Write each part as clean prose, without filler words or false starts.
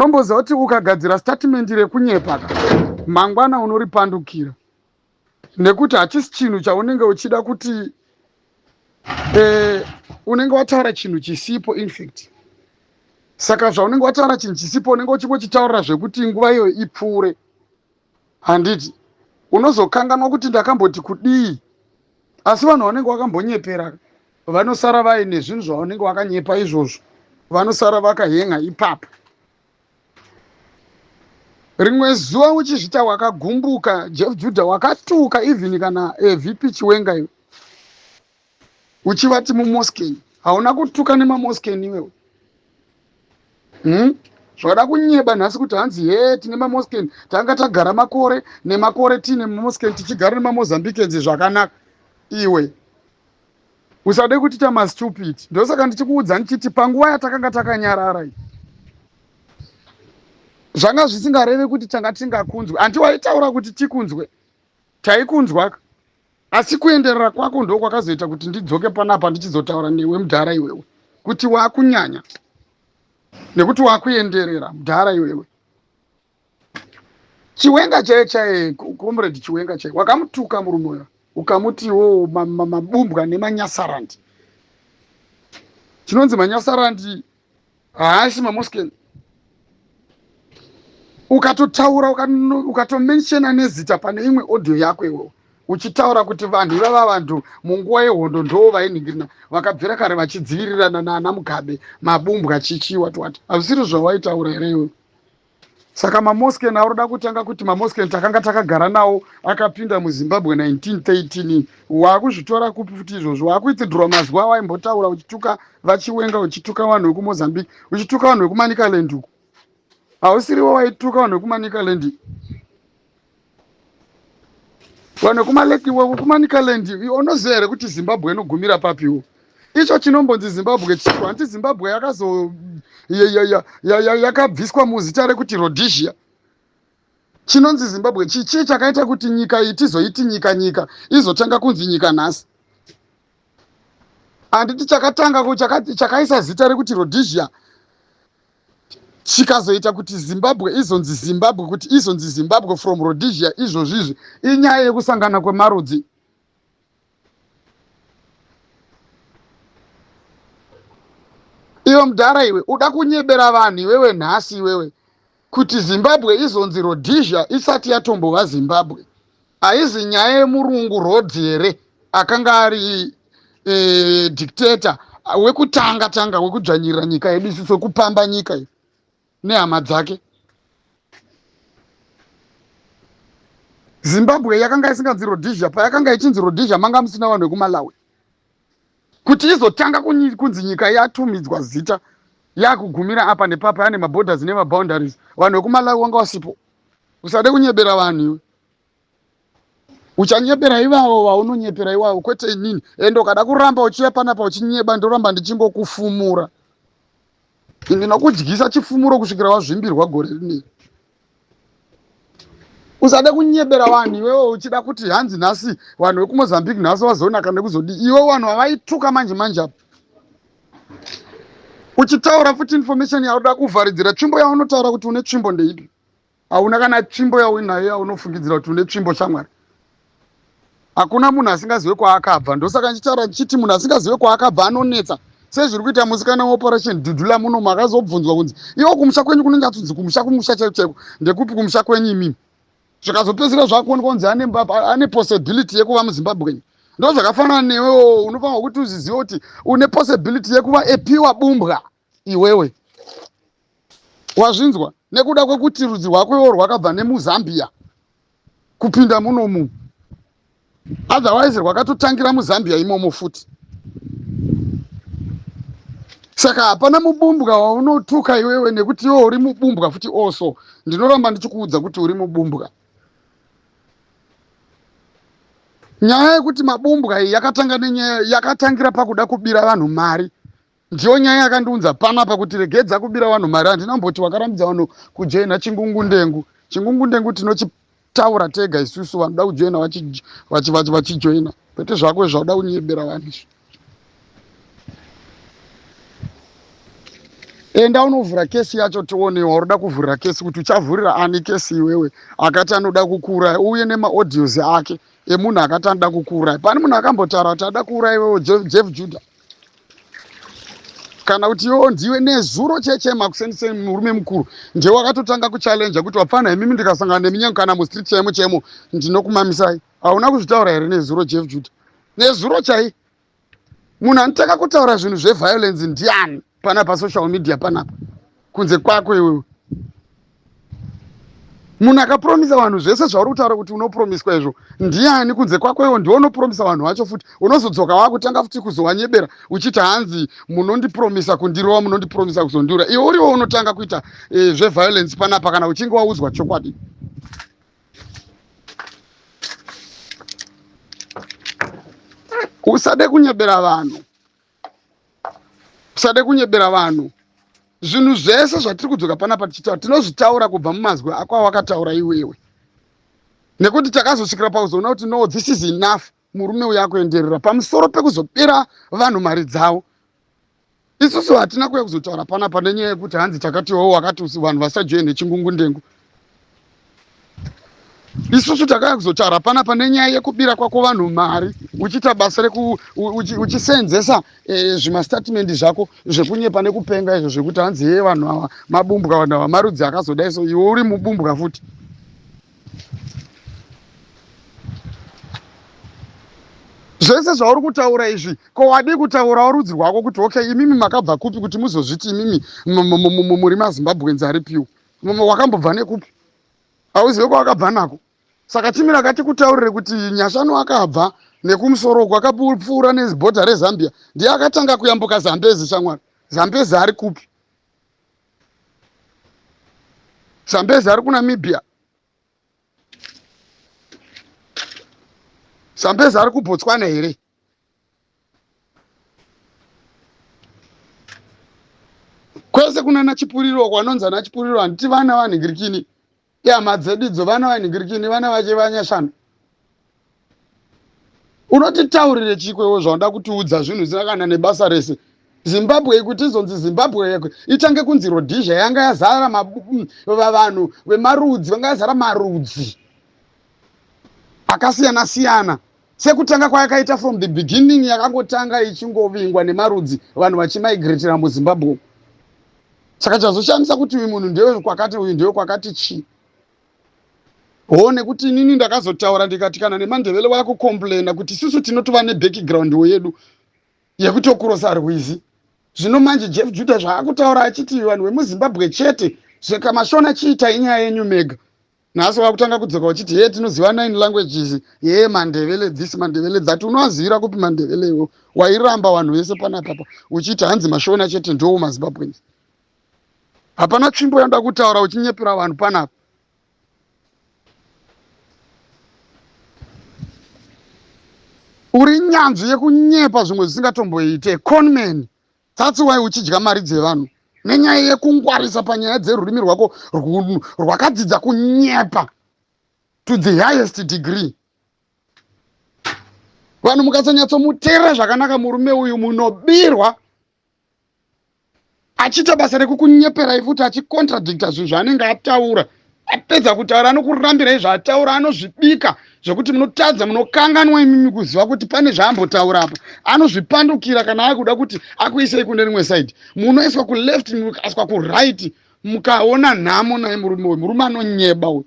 Unomboziva kuti ukagadzira statement rekunyepa ka mangwana unoripandukira nekuti hachisi chinhu chaunenge uchida kuti eh, unenge wataura chinhu chisipo infact saka zvaunenge wataura chinhu chisipo unenge uchingochitaurira zvekuti nguva iyoyo ipfuure handiti unozokanganwa kuti ndakamboti kudii asi vanhu vanenge vakambonyepera vanosara vaine zvinhu zvavanenge vakanyepa izvozvo vanosara vakahenga ipapo rimwe zuva uchizvita wakagumbuka jeff judah wakatuka even kana eh, vp chiwenga iwe uchivati mumosken hauna kutuka nemamosken iwewe hmm? zvakada kunyeba nhasi kuti hanzi he tine mamosken tanga tagara makore nemakore tiine mamosken tichigara nemamozambikenzi zvakanaka iwe usade kutiita mastupid ndosaka ndichikuudza ndichiti panguva yatakanga takanyarara iyi zvanga zvisingareve kuti tanga tingakunzwe anti waitaura kuti tikunzwe taikunzwaka asi kuenderera kwako ndo kwakazoita kuti ndidzoke panapa ndichizotaura newe mudhara iwewe kuti wakunyanya nekuti wakuenderera mudhara iwewe chiwenga chaiye chaiye comrade chiwenga chaiye wakamutuka murume uyo ukamuti iwowo mabumbwa nemanyasarandi chinonzi manyasarandi haasi mamosken ukatotaura ukatomenshena nezita pane imwe audio yako iwewe uchitaura kuti vanhu ivava vanhu munguva yehondo ndoo vainhingirina vakabvira kare vachidzivirirana naana mugabe mabumbwa chichi wati wati hazvisiri zvawaitaura here iwewe saka mamosken auroda kutanga kuti mamosken takanga takagara nawo akapinda muzimbabwe 1913 wakuzvitora kupi futi izvozvo wakuitidhurwa mazwi awaimbotaura uchituka vachiwenga uchituka vanhu vekumozambique uchituka vanhu vekumanicaland uku hausiriwo waituka vanhu vekumanicaland vanhu vekumanicaland unoziva here kuti zimbabwe inogumira papiwo icho chinombonzi zimbabwe chiko hanti zimbabwe yakazo yakabviswa muzita rekuti rhodesia chinonzi zimbabwe chii chii chakaita kuti nyika iyi tizoiti nyika nyika izotanga kunzi nyika nhasi handiti chakatanga chakaisa zita rekuti rhodesia chikazoita kuti zimbabwe izonzi zimbabwe kuti izonzi zimbabwe from rhodesia izvozvi izvi inyaya yekusangana kwemarudzi iwe mudhara iwe uda kunyebera vanhu iwewe nhasi iwewe kuti zimbabwe izonzi rhodesia isati yatombova zimbabwe haizi nyaya yemurungu rhodes here akanga ari e, dictator wekutanga tanga wekudzvanyirira nyika yedu isusu wekupamba nyika iyi nehama dzake zimbabwe yakanga isinganzi rhodesia payakanga ichinzi rhodesia manga musina vanhu vekumalawi kuti izotanga kunzi nyika yatumidzwa zita yakugumira apa nepapa yane maborders nemaboundaries vanhu vekumalawi wanga wasipo usade kunyebera vanhu iwe uchanyebera ivavo vaunonyepera iwavo kwete inini ende ukada kuramba uchiuya panapa uchinyeba ndoramba ndichingokufumura ndinokudyisa chifumuro kusvikira wazvimbirwa gore rineri usade kunyebera vanhu iwewe uchida kuti hanzi nhasi vanhu vekumozambique nhasi vazonaka nekuzodii iwe vanhu vavaituka manje manje apo uchitaura futi information yauda kuvharidzira tsvimbo yaunotaura kuti une tsvimbo ndeipi hauna kana tsvimbo yauinayo yaunofungidzira kuti une tsvimbo shamwari hakuna munhu asingazive kwaakabva ndosaka ndichitaura ndichiti munhu asingazive kwaakabva anonetsa sezviri kuita musikana weoperation dudula muno makazobvunzwa kunzi iwo kumusha kwenyu kunonyatsonzi kumusha kumusha chaiko chaiko ndekupi kumusha kwenyu imimi zvikazopedzisira zvakuonekwa kunzi ane possibility yekuva muzimbabweni ndo zvakafanana newewo unofanirwa kuti uzvizive kuti une possibility yekuva epiwa bumbwa iwewe wazvinzwa nekuda kwekuti rudzi rwako iwo rwakabva nemuzambia kupinda munomu otherwise rwakatotangira muzambia imomo futi saka hapana mubumbwa waunotuka iwewe nekuti iwe uri mubumbwa futi also ndinoramba ndichikuudza kuti uri mubumbwa nyaya yekuti mabumbwa iyi yakatanga nenyaya yakatangira pakuda kubira vanhu mari Ndiyo nyaya yakandiunza panapa kuti regedza kubira vanhu mari. Handina kumboti wakarambidza vanhu kujoina chingungundengu. Chingungundengu tinochitaura tega isusu vanoda kujoina vachijoina kwete zvako zvauda kunyebera vanhu izvi. Enda unovhura kesi yacho tione wauri kuvhurira kesi kuti uchavhurira ani kesi iwewe akati anoda kukuuraya uye nemaaudios ake emunhu akati anoda kukuuraya. Pane munhu akambotaura kuti ada kuuraya iwewe Jeff Judah kana kuti iwewo ndiwe nezuro chechema kuseni murume mukuru ndiwe wakatotanga kuchallenge kuti wapfana imimi ndikasangana neminyango kana mustreet chaimo chaimo ndinokumamisai. Hauna kuzvitaura here nezuro Jeff Judah? Nezuro chai munhu anotanga kutaura zvinhu zveviolence ndiani panapa social media panapa kunze kwako iwewe? Munhu akapromisa vanhu zvese zvauri kutaura kuti unopromiswa izvo ndiani kunze kwako iwe? Ndiwe unopromisa vanhu vacho futi, unozodzoka wakutanga futi kuzowanyebera uchiti hanzi munondipromisa kundirova, munondipromisa kuzondiura. Iwe uriwo unotanga kuita zveviolence panapa kana uchinge waudzwa chokwadi. Usade kunyebera vanhu, usade kunyebera vanhu. Zvinhu zvese zvatiri kudzoka panapa tichitaura, tinozvitaura kubva mumazwi ako awakataura iwewe, nekuti takazosvikira pakuzoona kuti no, this is enough. Murume uyo akuenderera pamusoro pekuzobira vanhu mari dzavo. Isusu hatina kuuya kuzotaura panapa nenyaya yekuti hanzi takatiwo wakati vanhu vasajoine chingungundengu. Isusu takauya kuzotaura panapa nenyaya yekubira kwako vanhu mari uchiita basa reku uchiseenzesa zvimastatement zvako zvekunyepa nekupenga izvo zvekuti hanzi ye vanhu ava mabumbwa, vanhu ava marudzi akazodai, so iwe uri mubumbwa futi. Zvese zvauri kutaura izvi, ko wadii kutaurawo rudzi rwako kuti okay, imimi makabva kupi kuti muzozviti imimi muri maZimbabweans aripiwo? Wakambobva nekupi? Hauzive kwawakabva nako. Saka timira katikutaurire kuti Nyashanu akabva nekumusoro uko, akapfuura nebhodha reZambia, ndiye akatanga kuyambuka Zambezi. Shamwari, Zambezi ari kupi? Zambezi ari kuNamibia, Zambezi ari kuBotswana here? Kwese kunana Chipuriro kwanonzi ana Chipuriro, handiti vana vanhingirikini, ihama dzedu idzo, vana vanhingirikini, vana vache vaNyashanu. Unotitaurire chiko iwe zvaunoda kutiudza zvinhu zvisina kana nebasa rese? Zimbabwe ikuti izonzi Zimbabwe itange kunzi Rhodesia, yanga yazara vanhu vemarudzi, vanga yazara marudzi akasiyana siyana sekutanga kwayakaita from the beginning. Yakangotanga ichingovingwa nemarudzi, vanhu vachimigratira muZimbabwe. Saka chazoshamisa kuti uyu munhu ndewe kwakati, uyu ndewe kwakati chii? Ho, nekuti inini ndakazotaura ndikati kana nemaNdevele vakucomplaina kuti isusu tinotova nebackground yedu yekutokurosa rwizi. Zvino manje Jeff Judah zvaakutaura achiti vanhu vemuZimbabwe chete, zvekaMashona chiitai nyaya yenyu mega. Nhasi wakutanga kudzoka uchiti ye tinoziva nine languages, ye maNdevele this, maNdevele that. Unoazivira kupi maNdevele iwo? Wairamba vanhu vese panapapa uchiti hanzi maShona chete ndowo maZimbabweans. Hapana tsvimbo yanoda kutaura uchinyepera vanhu panapa. Uri nyanzvi yekunyepa zvimwe zvisingatomboite, conman. That's why uchidya mari dzevanhu nenyaya yekungwarisa panyaya dzerurimi rwako rwakadzidza kunyepa to the highest degree. Vanhu mukasanyatsomuteerera zvakanaka murume uyu, munobirwa achiita basa rekukunyeperai futi, achicontradicta zvinhu zvaanenge ataura. Apedza kutaura anokurambirai zvaataura, anozvibika zvekuti munotadza, munokanganwa imimi kuziva kuti pane zvaambotaura apa. Anozvipandukira kana akuda kuti akuisei kune rimwe side, munoiswa kuleft, mukaiswa kuright, mukaona nhamo naye murume uyu. Murume anonyeba uyu.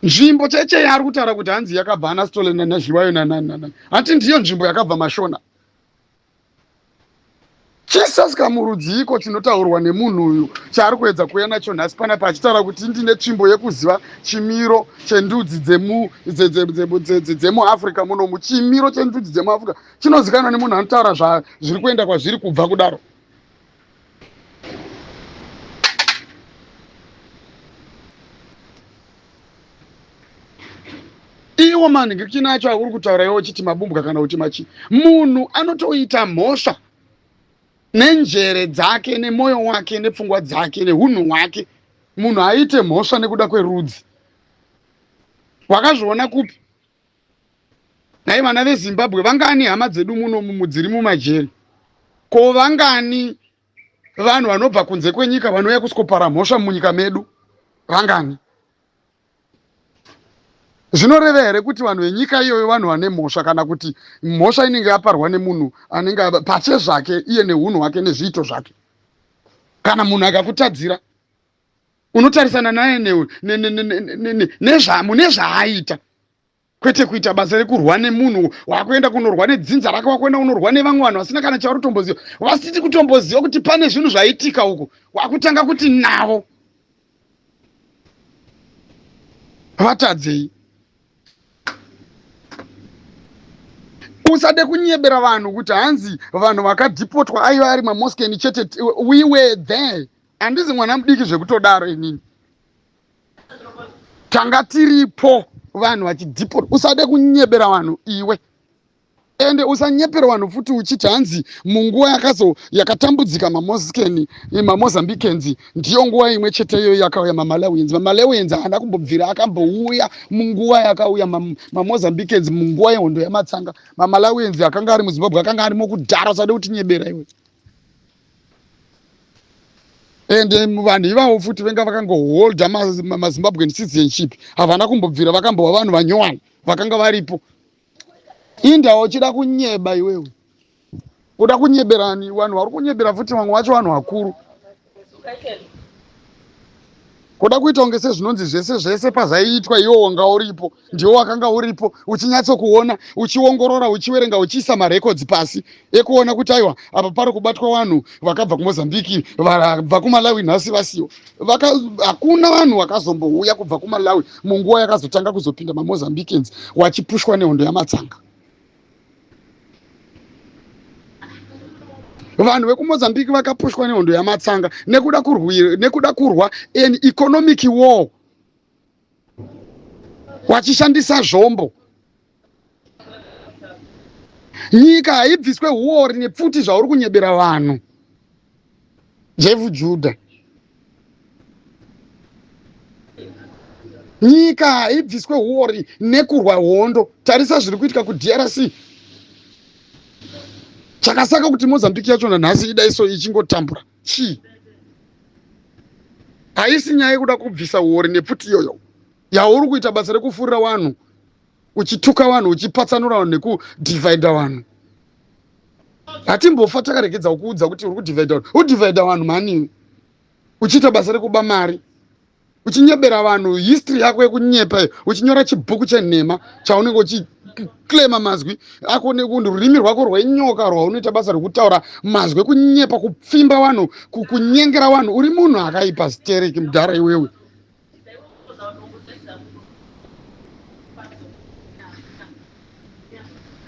Nzvimbo cheche yaari kutaura kuti hanzi yakabva ana Stole nanazviwayo nananana, hanti ndiyo nzvimbo yakabva maShona? Chisaska murudziiko chinotaurwa nemunhu uyu chaari kuedza kuuya nacho nhasi panapa achitaura kuti ndine tsvimbo yekuziva chimiro chendudzi dzemuAfrica munomu? Chimiro chendudzi dzemuAfrica chinozikanwa nemunhu anotaura zviri kuenda kwazviri kubva kudaro? Iwo manhingirikini acho auri kutaura iwo uchiti mabumbwa kana kuti machi, munhu anotoita mhosva nenjere dzake nemwoyo wake nepfungwa dzake neunhu hwake. Munhu aite mhosva nekuda kwerudzi, wakazviona kupi? Nhai vana veZimbabwe vangani hama dzedu muno dziri mumajeri? Ko vangani vanhu vanobva kunze kwenyika vanouya kuskopara mhosva munyika medu? Vangani? Zvinoreva here kuti vanhu venyika iyoyo vanhu vane mhosva kana kuti mhosva inenge yaparwa nemunhu anenge pache zvake iye nehunhu hwake nezviito zvake? Kana munhu akakutadzira unotarisana naye mune zvaaita kwete kuita basa rekurwa nemunhu wakuenda kunorwa nedzinza rake wakuenda kunorwa nevamwe vanhu vasina kana chavari kutomboziva vasiti kutomboziva kuti pane zvinhu zvaitika uku wakutanga kuti navo vatadzei usade kunyebera vanhu kuti hanzi vanhu vakadhipotwa aiva ari mamoskeni chete we were there handizi mwana mudiki zvekutodaro inini tanga tiripo vanhu vachidhipotwa usade kunyebera vanhu iwe ende usanyepera vanhu futi uchiti hanzi munguva yakazo yakatambudzika mamoskeni mamozambicans ndiyo nguva imwe chete iyoyo yakauya mamalawians mamalawians haana kumbobvira akambouya munguva yakauya mamozambicans munguva yehondo yamatsanga mamalawians akanga ari muzimbabwe akanga arimo kudhara usade kutinyebera iwe ende vanhu ivavo futi venga vakangoholda mazimbabwean citizenship havana kumbobvira vakambova vanhu vanyowani vakanga varipo indawo uchida kunyeba iwewe uda kunyeberani vanhu vari kunyebera futi vamwe vacho vanhu vakuru kuda kuita kunge sezvinonzi zvese zvese pazvaiitwa iwo wanga uripo ndiwo wakanga uripo uchinyatsokuona uchiongorora uchiwerenga uchiisa marekodzi pasi ekuona kuti aiwa apa pari kubatwa vanhu vakabva kumozambique vabva kumalawi nhasi vasiwo hakuna vanhu vakazombouya kubva kumalawi munguva yakazotanga kuzopinda mamozambicans wachipushwa nehondo yamatsanga vanhu vekumozambique vakapushwa nehondo yamatsanga nekuda nekuda kurwa an economic war wachishandisa zvombo nyika haibviswe huori nepfuti zvauri kunyebera vanhu jeff juda nyika haibviswe huori nekurwa hondo tarisa zviri kuitika kudrc chakasaka kuti mozambique yacho nanhasi idaiso ichingotambura chii haisi nyaya yekuda kubvisa huori nepfuti iyoyo yauri kuita basa rekufurira vanhu uchituka vanhu uchipatsanura vanhu nekudhivhaidha vanhu hatimbofa takaregedza kukuudza kuti uri kudhivhaidha vanhu udhivhaidha vanhu mhani uchiita basa rekuba mari uchinyebera vanhu history yako yekunyepa iyo uchinyora chibhuku chenhema chaunenge uchiklema mazwi ako rurimi rwako rwenyoka rwaunoita basa rekutaura mazwi ekunyepa kupfimba vanhu kunyengera vanhu uri munhu akaipa stereki mudhara iwewe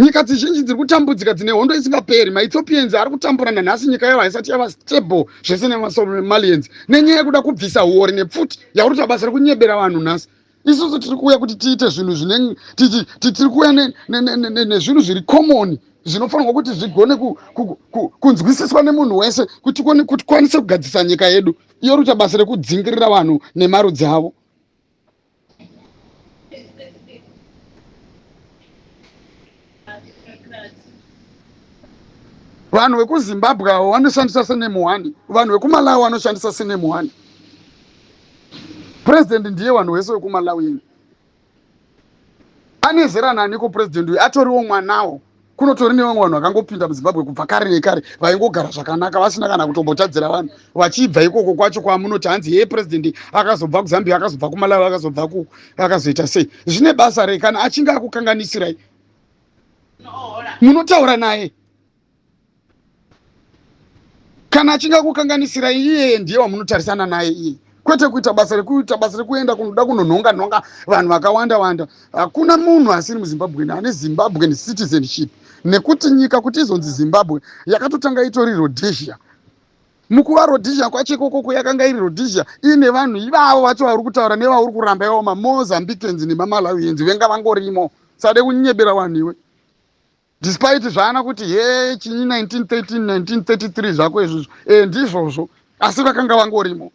nyika dzizhinji dziri kutambudzika dzine hondo isingaperi maethiopians ari kutambura nanhasi nyika yavo haisati yava stable zvese nemasomalians nenyaya yekuda kubvisa huori nepfuti yauri kuita basa rekunyebera vanhu nhasi isusu tiri kuuya kuti tiite zvinhu zvine tiri kuuya nezvinhu zviri common zvinofanirwa kuti zvigone kunzwisiswa nemunhu wese kuti tikwanise kugadzisa nyika yedu iyo ruita basa rekudzingirira vanhu nemarudzi avo vanhu vekuzimbabwe avo vanoshandisa senemu one vanhu vekumalawi vanoshandisa senemu one president ndiye vanhu vese vekumalawi ane zera naniko president uyu atoriwo mwanawo kunotori nevamwe vanhu vakangopinda muzimbabwe kubva kare nekare vaingogara zvakanaka vasina kana kutombotadzira vanhu vachibva ikoko kwacho kwamunoti hanzi hee president akazobva kuzambia akazobva kumalawi akazobva ku akazoita sei zvine basa rei kana achinge akukanganisirai munotaura naye kana achinge akukanganisirai iyeye ndiye wamunotarisana naye iye kwete kuita basa rekuita basa rekuenda kunoda kunonhonga nhonga vanhu vakawanda wanda hakuna munhu asiri muzimbabwen ane zimbabwean citizenship nekuti nyika kuti izonzi zimbabwe yakatotanga itori rhodesia mukuva rhodesia kwacho ikokoko yakanga iri rhodesia iine vanhu ivavo vacho vari kutaura nevauri kuramba ivavo mamozambicans nemamalawians venga vangorimo sade kunyebera vanhu iwe despite zvaana kuti he chinyi 1913 1933 zvako izvozvo e ndizvozvo asi vakanga vangorimo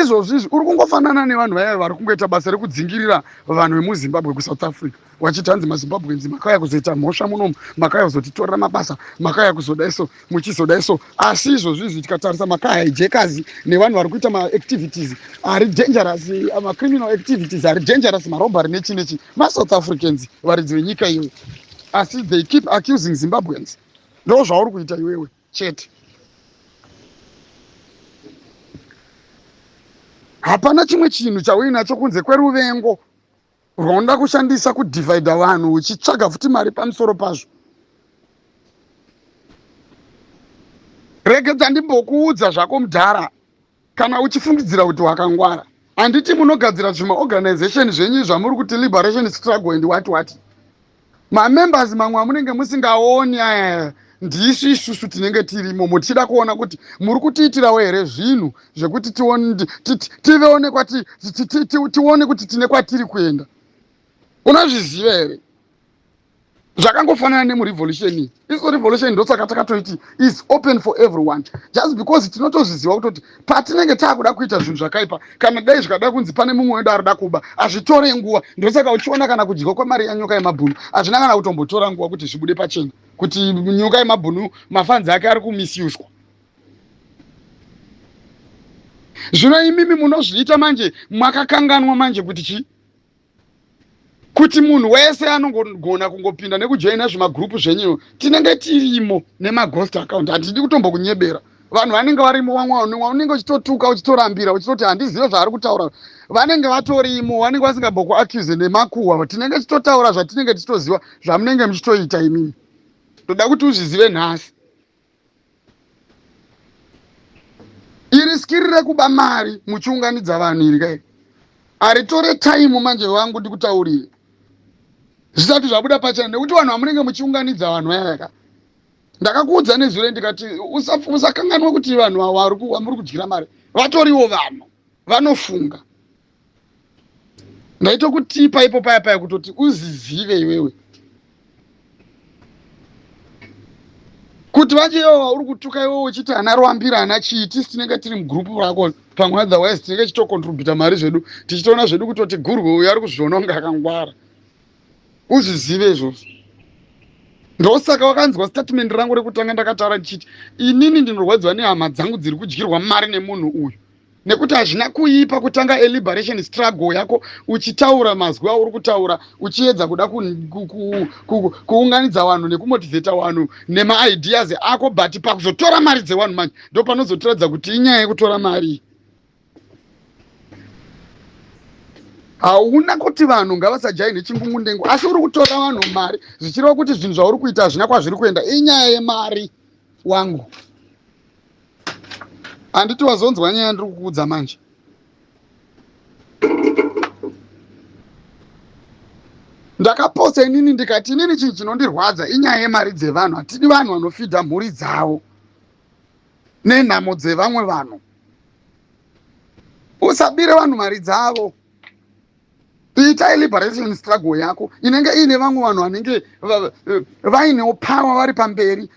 Izvozvi izvi uri kungofanana nevanhu vaya vari kungoita basa rekudzingirira vanhu vemuZimbabwe kuSouth Africa, vachiti hanzi maZimbabweans makauya kuzoita mhosva munomu, makauya kuzotitorera mabasa, makauya kuzodai so, muchizodai so. Asi izvozvi izvi tikatarisa makahijackers nevanhu vari kuita maactivities ari dangerous, macriminal activities ari dangerous, marobbery nechi nechi, maSouth Africans varidzi venyika iyoyo, asi they keep accusing Zimbabweans. Ndo zvauri kuita iwewe chete. Hapana chimwe chinhu chauinacho kunze kweruvengo rwaunoda kushandisa kudhivhaidha vanhu, uchitsvaga futi mari pamusoro pazvo. Regedza ndimbokuudza zvako mudhara, kana uchifungidzira kuti wakangwara. Handiti munogadzira zvimaorganization zvenyu zvamuri kuti liberation struggle and what what, mamembers mamwe amunenge musingaoni aya ndisu isusu tinenge tirimo, muchida kuona kuti muri kutiitirawo here zvinhu zvekuti tivewo nekwati, tione kuti tine kwatiri kuenda. Unozviziva here? Zvakangofanana nemurevolution iyi. Isu revolution, ndosaka takatoiti is open for everyone, just because tinotozviziva kutoti patinenge taakuda kuita zvinhu zvakaipa, kana dai zvikada kunzi pane mumwe wedu arida kuba, hazvitore nguva. Ndosaka uchiona kana kudyiwa kwemari yanyoka yemabhunu hazvina kana kutombotora nguva kuti zvibude pachena kuti nyoka yemabhunu mafunds ake ari kumisuswa. Zvino imimi munozviita manje makakanganwa manje kuti chii, kuti munhu wese anongogona kungopinda nekujoina zvimagurupu zvenyu. Tinenge tirimo nemaghost account, handidi kutombokunyebera. Vanhu vanenge varimo, vamwe unenge uchitotuka, uchitorambira, uchitoti handizive zvaari kutaura, vanenge vatorimo, vanenge vasingambokuaccuse nemakuhwa. Tinenge tichitotaura zvatinenge tichitoziva zvamunenge muchitoita imimi. Ndoda kuti uzvizive nhasi, iri skiri rekuba mari muchiunganidza vanhu iri kai haritore time manje. Vangu, ndikutaurire zvisati zvabuda pachena, nekuti vanhu vamunenge muchiunganidza, vanhu vayaka, ndakakuudza nezuro ndikati usakanganwa kuti vanhu ava vamuri kudyira mari vatoriwo vanhu vanofunga. Ndaitokutipa ipo paya paya kutoti uzizive iwewe kuti vacho ivo vauri kutuka iwewe uchiti ana ruambira, ana chii, tisi tinenge tiri mugurupu rako pamwe, otherwise tinenge tichitocontributa mari zvedu, tichitoona zvedu kutoti gurwe uyu ari kuzviona kunge akangwara. Uzvizive izvozvo. Ndosaka wakanzwa statement rangu rekutanga ndakataura ndichiti inini ndinorwadziwa nehama dzangu dziri kudyirwa mari nemunhu uyu, nekuti hazvina kuipa kutanga aliberation struggle yako uchitaura mazwi auri kutaura, uchiedza kuda kuunganidza vanhu nekumotivheta vanhu nemaideas ako, but pakuzotora mari dzevanhu manje ndo panozotiradza kuti inyaya yekutora mari. Hauna kuti vanhu ngavasajaine chingungundengu, asi uri kutora vanhu mari, zvichireva kuti zvinhu zvauri kuita hazvina kwazviri kuenda, inyaya yemari. Wangu, handiti wazonzwa nyaya ndiri kukuudza manje? Ndakaposta inini ndikati inini chinhu chinondirwadza inyaya yemari dzevanhu. Hatidi vanhu vanofidha mhuri dzavo nenhamo dzevamwe vanhu. Usabire vanhu mari dzavo. Itai liberation struggle yako inenge iine vamwe vanhu vanenge vainewo power, vari pamberi,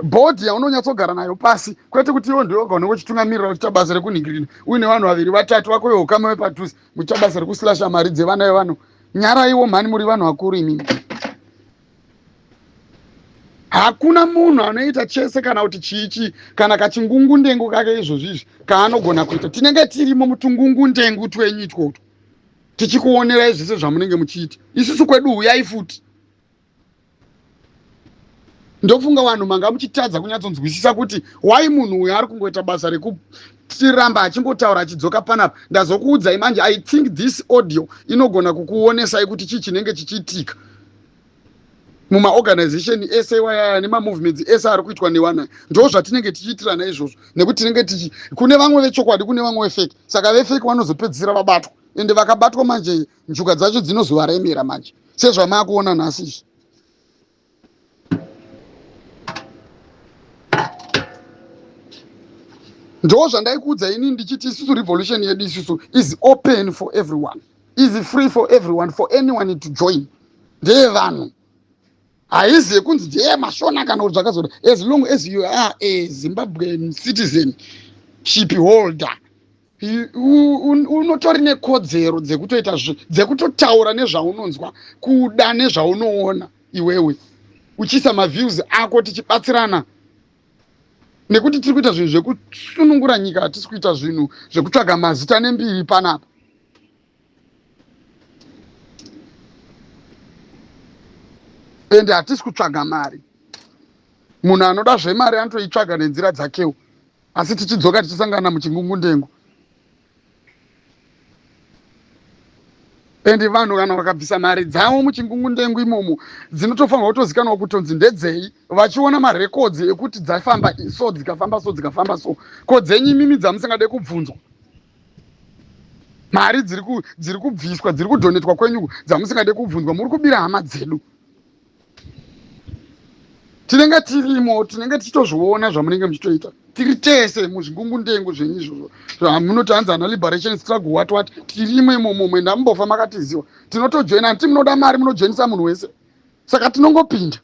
bhodhi yaunonyatsogara nayo pasi, kwete kuti iwo ndiwe unenge uchitungamirira uchiita basa rekunhingirina, uine vanhu vaviri vatatu vako veukama vepadhuze, muchiita basa rekuslasha mari dzevana vevanhu. Nyaraiwo mhani, muri vanhu vakuru imimi. Hakuna munhu anoita chese kana kuti chii chii kana kachingungundengu kake izvozvi izvi kaanogona kuita. Tinenge tirimo mutungungundengu twenyu itwotwo, tichikuonerai zvese zvamunenge muchiita. Isusu kwedu huyai futi. Ndofunga vanhu manga muchitadza kunyatsonzwisisa kuti wai munhu uyu ari kungoita basa rekutiramba achingotaura achidzoka panapa. Ndazokuudzai manje. I think this audio inogona kukuonesai kuti chii chinenge chichiitika mumaorganization ese wayaya nemamovements ese ari kuitwa nevanhu. Ndo zvatinenge tichiitirana izvozvo, nekuti tinenge tichi kune vamwe vechokwadi, kune vamwe vefake. Saka vefake vanozopedzisira vabatwa, ende vakabatwa manje njuka dzacho dzinozovaremera manje, sezvamakuona nhasi izvi. Ndo zvandaikuudza ini ndichiti isusu revolution yedu isusu is open for everyone, is free for everyone, for anyone to join. Ndeyevanhu, haizi yekunzi ndeyemashona kana kuti zvakazoda. As long as you are a Zimbabwean citizenship holder. Unotori nekodzero dzekutoita dzekutotaura nezvaunonzwa kuda nezvaunoona iwewe, uchiisa maviews ako, tichibatsirana, nekuti tiri kuita zvinhu zvekusunungura nyika. Hatisi kuita zvinhu zvekutsvaga mazita nembiri panapa. Ende hatisi kutsvaga mari. Munhu anoda zvemari anotoitsvaga nenzira dzakewo, asi tichidzoka tichisangana muchingungundengu. Ende vanhu kana vakabvisa mari dzavo muchingungundengu imomo, dzinotofanirwa kutozikanwa kutonzi ndedzei, vachiona marekodzi ekuti dzafamba so, dzikafamba so, dzikafamba so. Ko dzenyu imimi dzamusingade kubvunzwa, mari dziri kubviswa, dziri kudhonetwa kwenyu, dzamusingade kubvunzwa, muri kubira hama dzedu. Tinenge tirimo, tinenge tichitozviona zvamunenge muchitoita. Tiri tese muzvingungundengu zvenyu izvozvo zvamunoti hanzi ana liberation struggle, what what. Tirimo imomo. Mwenda mumbofa makatiziwa. Tinotojoina hanti munoda mari, munojoinisa munhu wese, saka tinongopinda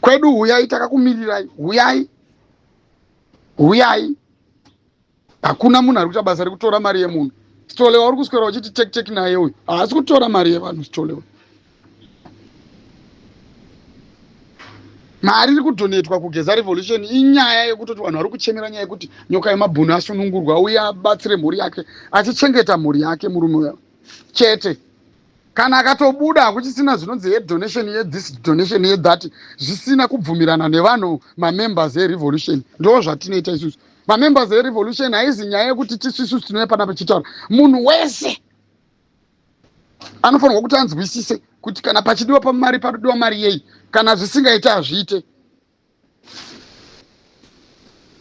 kwedu. Huyai, takakumirirai. Huyai, huyai. Hakuna munhu ari kuita basa rekutora mari yemunhu. Sitolewa uri kuswera uchiti tek tek naye uyu haasi kutora mari yevanhu. Sitolewa, mari iri kudhonetwa kuGeza Revolution inyaya yekutoti vanhu vari kuchemera nyaya yekuti Nyoka Yemabhunu asunungurwa uye abatsire mhuri yake, achichengeta mhuri yake. Murume uyo chete kana akatobuda, hakuchisina zvinonzi yedonation, yethis donation, yethat, zvisina kubvumirana nevanhu, mamembers erevolution. Ndo zvatinoita isusu, mamembers erevolution. Haizi nyaya yekuti tisu isusu tinouya panapa tichitaura. Munhu wese anofanirwa kuti anzwisise kuti kana pachidiwa pamari, panodiwa mari yei. Kana zvisingaiti, hazviite.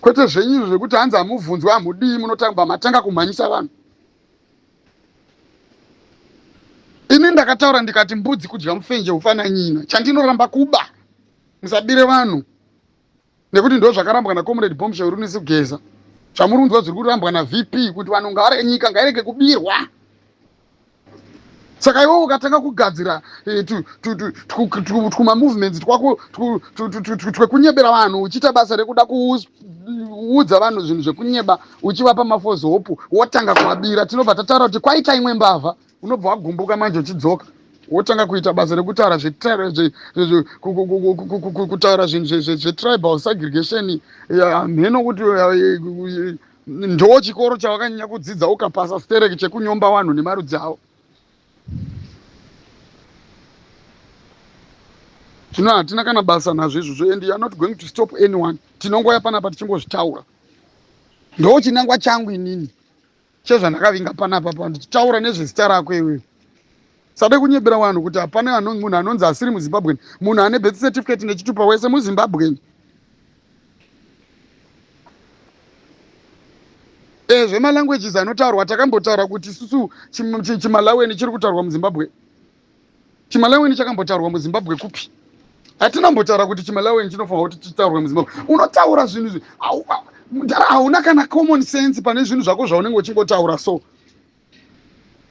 Kwete zvenyu izvo zvekuti hanzi hamubvunzwa, hamudii, munotamba matanga kumhanyisa vanhu. Ini ndakataura ndikati mbudzi kudya mufenje ufana nyina. Chandinoramba kuba. Musabire vanhu, nekuti ndo zvakarambwa naComrade Bombshell Runisi Geza, zvamuri kunzwa zviri kurambwa naVP, kuti vanhu ngavare nyika ngairege kubirwa. Saka iwe ukatanga kugadzira eh, tumamovements twako twekunyebera vanhu, uchiita basa rekuda kuudza vanhu zvinhu zvekunyeba, uchivapa mafalse hope, wotanga kuvabira, tinobva tataura kuti kwaita imwe mbavha. Unobva wagumbuka manje, uchidzoka wotanga kuita basa rekutaura kutaura zvinhu zvetribal segregation. Mheno kuti ndo chikoro chawakanyanya kudzidza ukapasa stereki, chekunyomba vanhu nemarudzi avo. Tino hatina kana basa nazvo izvozvo, and you are not going to stop anyone. Tinongoya panapa tichingozvitaura. Ndo chinangwa changu inini chezvandakavinga panapa pa ndichitaura nezvezita rako iwewe. Sade kunyebera vanhu kuti hapana munhu anonzi asiri muZimbabweni. Munhu ane birth certificate nechitupa wese muZimbabweni. Zvemalanguages anotaurwa, takambotaura kuti isusu chiMalaweni chiri kutaurwa muZimbabwe. ChiMalaweni chakambotaurwa muZimbabwe kupi? Hatinambotaura kuti chiMalaweni chinofanira kuti chitaurwe muZimbabwe. Unotaura zvinhu izvi, hauna kana common sense pane zvinhu zvako zvaunenge uchingotaura. So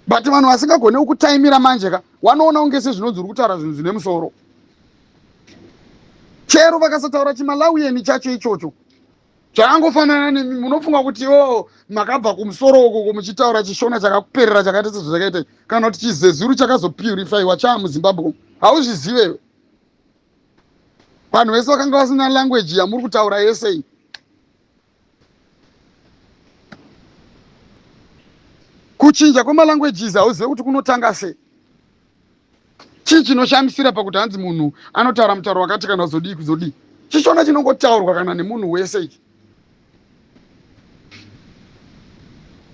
but vanhu vasingagone kutaimira manje ka, wanoona kunge sezvinonzi uri kutaura zvinhu zvine musoro, chero vakasataura chiMalawieni chacho ichocho. Zvakangofanana nemi, munofunga kuti o makabva kumusoro ukoko muchitaura chiShona chakakuperera, chakaita sezvachakaita, kana kuti chiZezuru chakazopurifyiwa chaa muZimbabwe. Hauzvizivewe. Vanhu vese vakanga vasina language yamuri kutaura yese iyi. Kuchinja kwemalanguages hauzive kuti kunotanga sei. Chii chinoshamisira pakuti hanzi munhu anotaura mutauro wakati kana kuzodii kuzodii? ChiShona chinongotaurwa kana nemunhu wese ichi.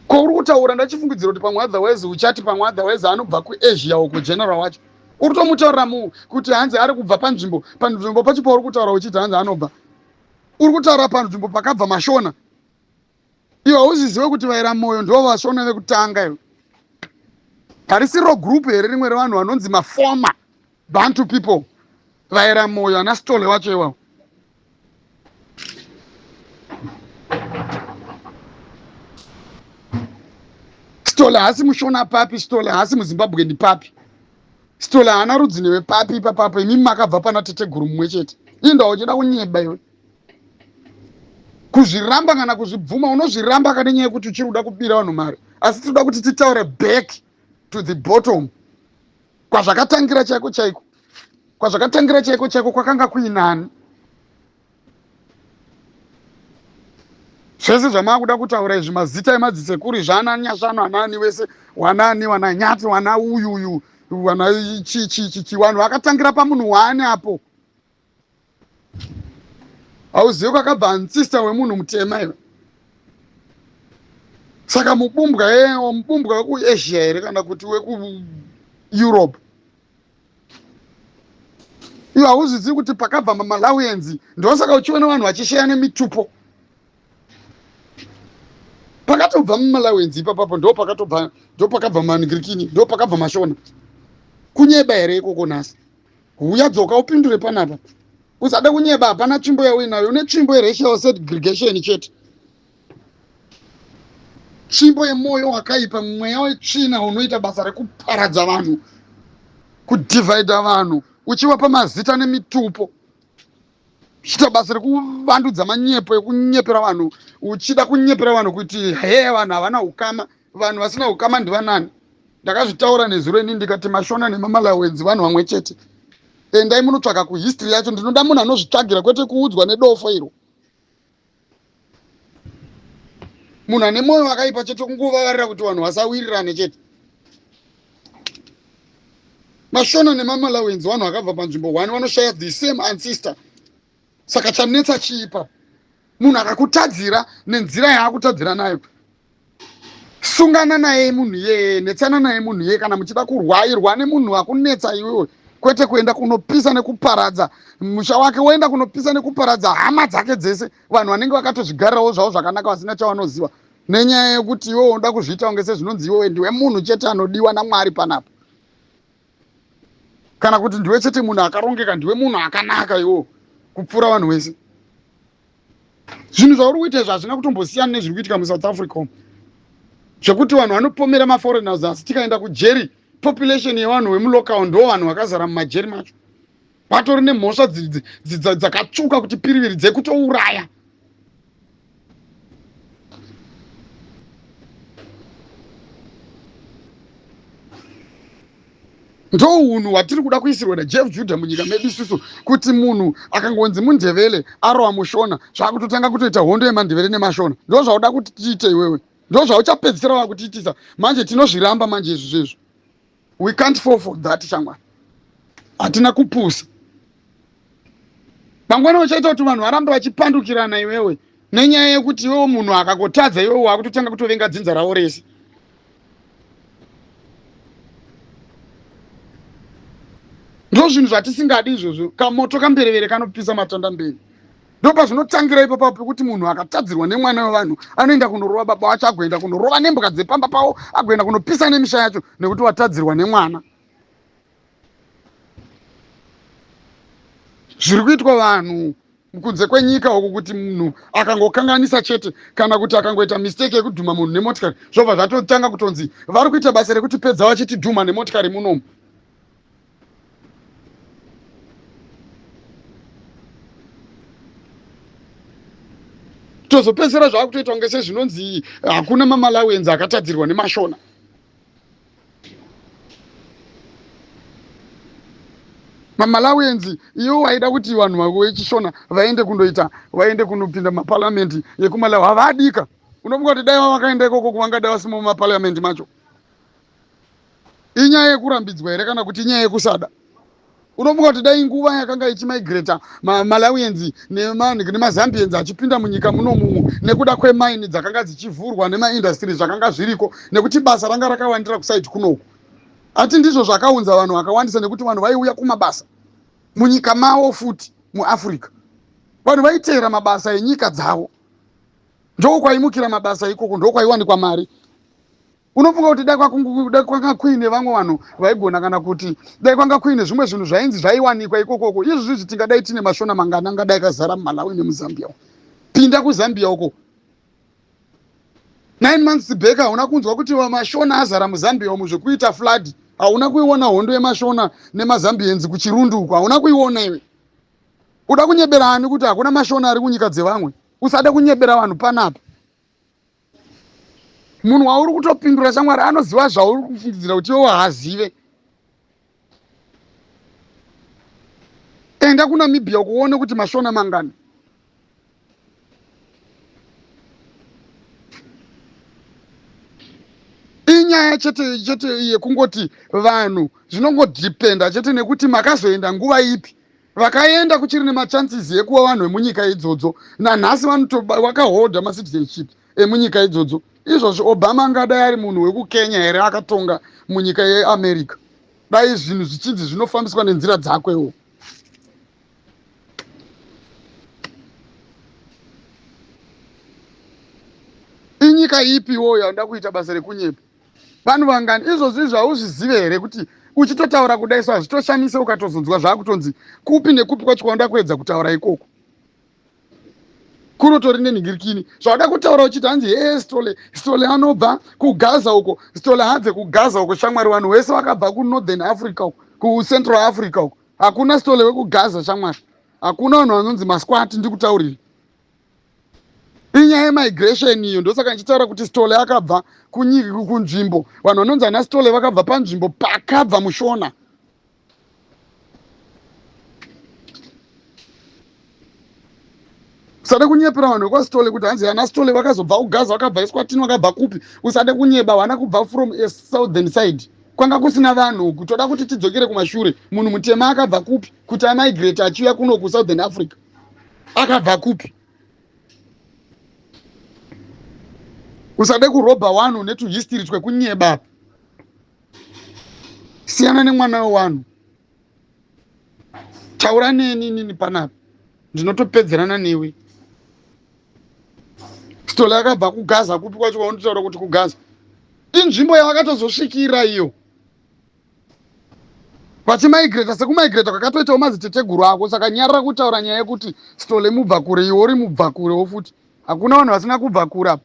Ko uri kutaura, ndachifungidzira kuti pamwe otherwise uchati pamwe otherwise anobva kuAsia uko. General wacho uri tomutaurira mu kuti hanzi ari kubva panzvimbo pacho pauri kutaura uchiti hanzi anobva, uri kutaura panzvimbo pakabva maShona. Iwe hauzizive kuti vaira Moyo ndo vaShona vekutanga iwe? Harisiro group here rimwe revanhu vanonzi maformer Bantu people, vaira Moyo, ana Stole wacho iwawo? Stole haasi muShona papi? Stole haasi muZimbabweni papi? Stole haana rudzi newe papi ipapapo? Imi makabva pana teteguru mumwe chete. Inda uchida kunyeba iwe. Kuzviramba kana kuzvibvuma, unozviramba kana nyaya yekuti uchiri kuda kubira vanhu mari, asi tinoda kuti titaure back to the bottom kwazvakatangira chaiko chaiko, kwazvakatangira chaiko chaiko, kwakanga kuinani. Zvese zvamaakuda kutaura izvi, mazita emadzisekuru izvi, ana Nyashano, anaani wese, wanani, wana Nyati, wana uyuyu, wana chichichichi, vanhu vakatangira pamunhu waani apo. Hauzivi kwakabva ancestor wemunhu mutema iwe. Saka mubumbwa yewo, mubumbwa wekuAsia here kana kuti wekuEurope? Iwe hauzvizivi kuti pakabva maMalawians, ndosaka uchiona vanhu vachisheya nemitupo. Pakatobva muMalawians ipapapo ndo pakatobva, ndo pakabva mangrikini, ndo pakabva Mashona. Kunyeba here ikoko nhasi? Huya, dzoka upindure panapa, usada kunyeba. Hapana tsvimbo yauinayo, une tsvimbo yeracial segregation chete, tsvimbo yemwoyo wakaipa, mweya wetsvina unoita basa rekuparadza vanhu, kudhivhaidha vanhu uchivapa mazita nemitupo, uchiita basa rekuvandudza manyepo ekunyepera vanhu, uchida kunyepera vanhu kuti he, vanhu havana ukama. Vanhu vasina ukama ndivanani? Ndakazvitaura nezuro ini, ndikati Mashona nemaMalawenzi vanhu vamwe chete. Endai munotsvaka kuhistory yacho. Ndinoda munhu anozvitsvagira, kwete kuudzwa nedofo iro. Munhu ane mwoyo wakaipa chete, kungovavarira kuti vanhu vasawirirane chete. Mashona nemaMalawenzi vanhu vakabva panzvimbo one, vanoshaya the same ancestor. Saka chanetsa chiipa? Munhu akakutadzira nenzira yaakutadzira nayo, sungana naye munhu iyeye, netsana naye munhu iyeye. Kana muchida kurwa, irwa nemunhu akunetsa iwewe, kwete kuenda kunopisa nekuparadza musha wake, woenda kunopisa nekuparadza hama dzake dzese, vanhu vanenge vakatozvigarirawo zvavo zvakanaka, vasina chavanoziva, nenyaya yekuti iwewe unoda kuzviita kunge sezvinonzi iwewe ndiwe munhu chete anodiwa naMwari panapa, kana kuti ndiwe chete munhu akarongeka, ndiwe munhu akanaka iwewe kupfuura vanhu vese. Zvinhu zvauri kuita izvi hazvina kutombosiyana nezviri kuitika muSouth Africa umu, zvekuti vanhu vanopomera maforeigners, asi tikaenda kujeri, population yevanhu vemulocal ndo vanhu vakazara mumajeri macho, vatori nemhosva dzakatsvuka kuti piriviri, dzekutouraya. Ndo unhu hwatiri kuda kuisirwa naJeff Judah munyika medu isusu, kuti munhu akangonzi muNdevele arova muShona, zvakutotanga kutoita hondo yemaNdevele nemaShona. Ndo zvauda kuti tiite iwewe, ndo zvauchapedzisira vakutiitisa manje. Tinozviramba manje izvi zvezvo. We can't fall for that, shamwari. Hatina kupusa. Mangwana uchaita kuti vanhu varambe vachipandukirana iwewe, nenyaya yekuti iwewe munhu akangotadza, iwewe wakutotanga kutovenga dzinza ravo rese. Ndo zvinhu zvatisingadi izvozvo. Kamoto kamberevere kanopisa matanda mberi. Ndo pazvinotangira ipapo, pekuti munhu akatadzirwa nemwana wevanhu anoenda kunorova baba wacho, agoenda kunorova nembwa dzepamba pavo, agoenda kunopisa nemisha yacho, nekuti watadzirwa nemwana. Zviri kuitwa vanhu kunze kwenyika uku, kuti munhu akangokanganisa chete, kana kuti akangoita mistake yekudhuma munhu nemotikari, zvobva zvatotanga kutonzi vari kuita basa rekutipedza, vachitidhuma nemotikari munomu. Tozopedzisira zvaakutoita kunge sezvinonzi hakuna maMalawians akatadzirwa nemaShona. MaMalawians, iwo waida kuti vanhu vechishona vaende kundoita, vaende kunopinda mumaparliament yekuMalawi, havadika. Unofunga kuti dai vakaenda ikoko, kuvangadai vasimo mumaparliament macho? Inyaya yekurambidzwa here, kana kuti inyaya yekusada? Unofunga kuti dai nguva yakanga ichimigrata maMalawians nemaZambians achipinda munyika munomumu nekuda kwemaini dzakanga dzichivhurwa nemaindustry zvakanga zviriko, nekuti basa ranga rakawandira kusaidi kunoku, ati ndizvo zvakaunza vanhu vakawandisa, nekuti vanhu vaiuya kumabasa munyika mavo futi muAfrica, vanhu vaiteera mabasa enyika dzavo, ndokwaimukira mabasa ikoko, ndokwaiwanikwa mari. Unofunga kuti dai kwanga kuine vamwe vanhu vaigona, kana kuti dai kwanga kuine zvimwe zvinhu zvainzi zvaiwanikwa ikokoko, izvi zvizvi tingadai tine Mashona mangani angadai akazara muMalawi nemuZambia? Pinda kuZambia uko, 9 months back hauna kunzwa kuti Mashona azara muZambia umu zvekuita flood? Hauna kuiona hondo yeMashona nemaZambians kuChirundu uko? Hauna kuiona iwe? Uda kunyebera ani kuti hakuna Mashona ari kunyika dzevamwe? Usade kunyebera vanhu panapa. Munhu wauri kutopindura shamwari anoziva zvauri kufungidzira kuti iwe haazive. Enda kuNamibia ukuone kuti mashona mangani. Inyaya chete chete yekungoti vanhu zvinongodhipenda chete nekuti makazoenda nguva ipi. Vakaenda kuchiri nemachances ekuva vanhu vemunyika idzodzo. Nanhasi vakaholda macitizenship emunyika idzodzo. Izvozvi Obama angadai ari munhu wekuKenya here akatonga munyika yeAmerica? Dai zvinhu zvichinzi zvinofambiswa nenzira dzakwewo. Inyika ipiwo yaunoda kuita basa rekunyepa? Vanhu vangani izvozvi izvi hauzvizive here kuti uchitotaura kudai so hazvitoshamise ukatozonzwa zvakutonzi kupi nekupi kwacho kwaunoda kuedza kutaura ikoko kunotori nenhingirikini zvauda kutaura uchiti hanzi hee stole stole anobva kugaza uko stole hadze kugaza uko shamwari vanhu vese vakabva kunorthern Africa uko kucentral Africa uko hakuna stole wekugaza shamwari hakuna vanhu vanonzi masquat ndikutaurira inyaya yemigration iyo ndosaka ndichitaura kuti stole akabva kunzvimbo vanhu vanonzi ana stole vakabva panzvimbo pakabva mushona Usade kunyepera vanhu vekwaSithole kuti hanzi ana Sithole vakazobva kuGaza vakabva Eswatini vakabva kupi. Usade kunyeba vana kubva from a southern side. Kwanga kusina vanhu uku. Toda kuti tidzokere kumashure. Munhu mutema akabva kupi kuti amigrate achiuya kuno kuSouthern Africa? Akabva kupi? Usade kurobha vanhu netuhistory twekunyeba. Siyana nemwana wewanhu. Taura neni inini panapa ndinotopedzerana newe. Sithole akabva kuGaza kupi kwacho kwaunotaura kuti kuGaza inzvimbo yavakatozosvikira iyo vachimagreta sekumagreta kwakatoitawo madziteteguru ako. Saka nyarara kutaura nyaya yekuti Sithole mubva kure, iwe uri mubva kurewo futi. Hakuna vanhu vasina kubva kure apa.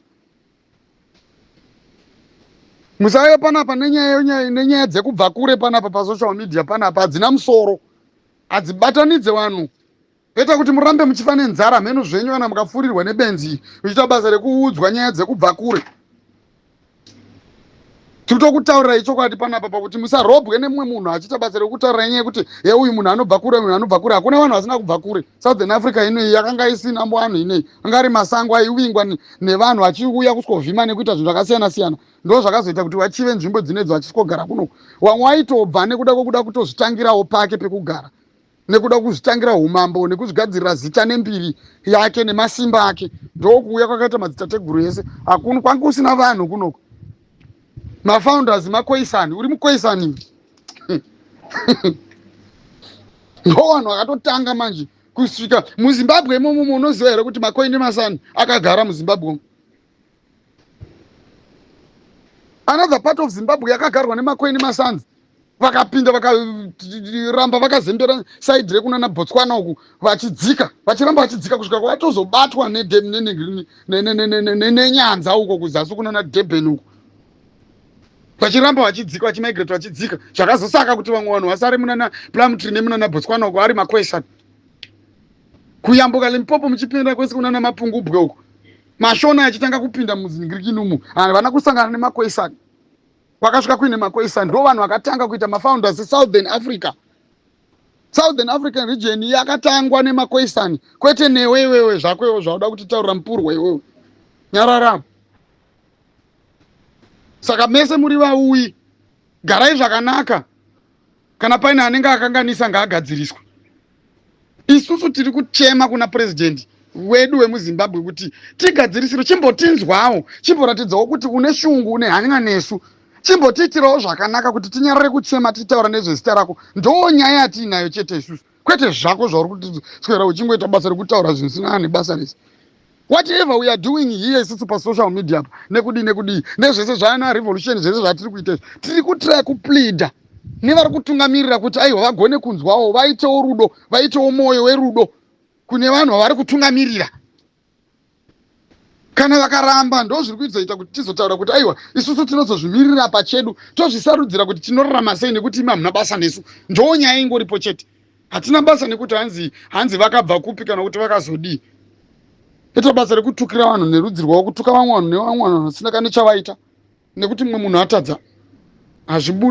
Musauye panapa nenyaya dzekubva kure panapa pasocial media panapa hadzina musoro, hadzibatanidze vanhu. Beta kuti murambe muchifa nenzara mheno zvenyu kana mukapfuurirwa nebenzi uchiita basa rekuudzwa nyaya dzekubva kure. Tiri chokwadi panapa pakuti musarobwe nemumwe munhu achiita basa rekutaurirai nyaya yekuti ye uyu munhu anobva kure, munhu anobva kure. Hakuna vanhu vasina kubva kure. Southern Africa inoyi yakanga isina vanhu ineyi, anga ari masango aivingwa nevanhu vachiuya kusvovhima nekuita zvinhu zvakasiyana siyana. Ndo zvakazoita kuti vachive nzvimbo dzinedzo vachisvogara kuno. Vamwe vaitobva nekuda kwekuda kutozvitangirawo pake pekugara, nekuda kuzvitangira umambo nekuzvigadzirira zita nembiri yake nemasimba ake. Ndokuuya kwakaita madzitateguru ese. Hakuna kwanga kusina vanhu kunoko. Mafounders maKoisani, uri muKoisani. Ndo vanhu vakatotanga manje kusvika muZimbabwe imomo. Munoziva here kuti maKoi nemasani akagara muZimbabwe? Another part of Zimbabwe yakagarwa nemaKoi nemasanzi. Vakapinda vakaramba vakazembera side rekunana Botswana uku, vachidzika vachiramba vachidzika kusvika kwavatozobatwa nenyanza uko kuzasi kunana Durban uku, vachiramba vachidzika vachimigrate vachidzika. Zvakazosaka kuti vamwe vanhu vasare munana Plumtree nemunana Botswana uko ari maKoisan, kuyambuka Limpopo muchipinda kwese kunana Mapungubwe uko. Mashona achitanga kupinda muzingirikini umu havana kusangana nemaKoisan. Kwakasvika kuine maKoisan ndo vanhu vakatanga kuita mafounders Southern Africa. Southern African region yakatangwa nemaKoisan, kwete newe iwewe zvako iwe zvauda kutitaurira mupurwa iwewe. Nyarara. Saka mese muri vauyi, garai zvakanaka. Kana paine anenge akanganisa ngaagadziriswe. Isusu tiri kuchema kuna president wedu wemuZimbabwe kuti tigadzirisire, chimbotinzwawo, chimboratidzawo kuti une shungu, une hanya nesu, chimbotiitirawo zvakanaka kuti tinyarare kuchema tichitaura nezvezita rako. Ndo nyaya yatiinayo chete isusu, kwete zvako zvauri kutiswera uchingoita basa rekutaura zvinhu zvisina nebasa rese. Whatever we are doing here isusu pasocial media apa nekudii nekudii nezvese zvaana revolution, zvese zvatiri kuita izvi, tiri kutry kupleada nevari kutungamirira kuti aiwa vagone kunzwawo, vaitewo rudo, vaitewo mwoyo werudo kune vanhu vavari kutungamirira. Kana vakaramba, ndo zviri kuizoita kuti tizotaura kuti aiwa isusu tinozozvimirira pachedu, tozvisarudzira kuti tinorarama sei, nekuti imi hamuna basa nesu. Ndo nyaya ingoripo chete. Hatina basa nekuti hanzi vakabva kupi kana kuti vakazodii. Ita basa rekutukira vanhu nerudzi rwavo, kutuka vamwe vanhu nevamwe vanhu vasina kane chavaita, nekuti mumwe munhu atadza, hazvibude.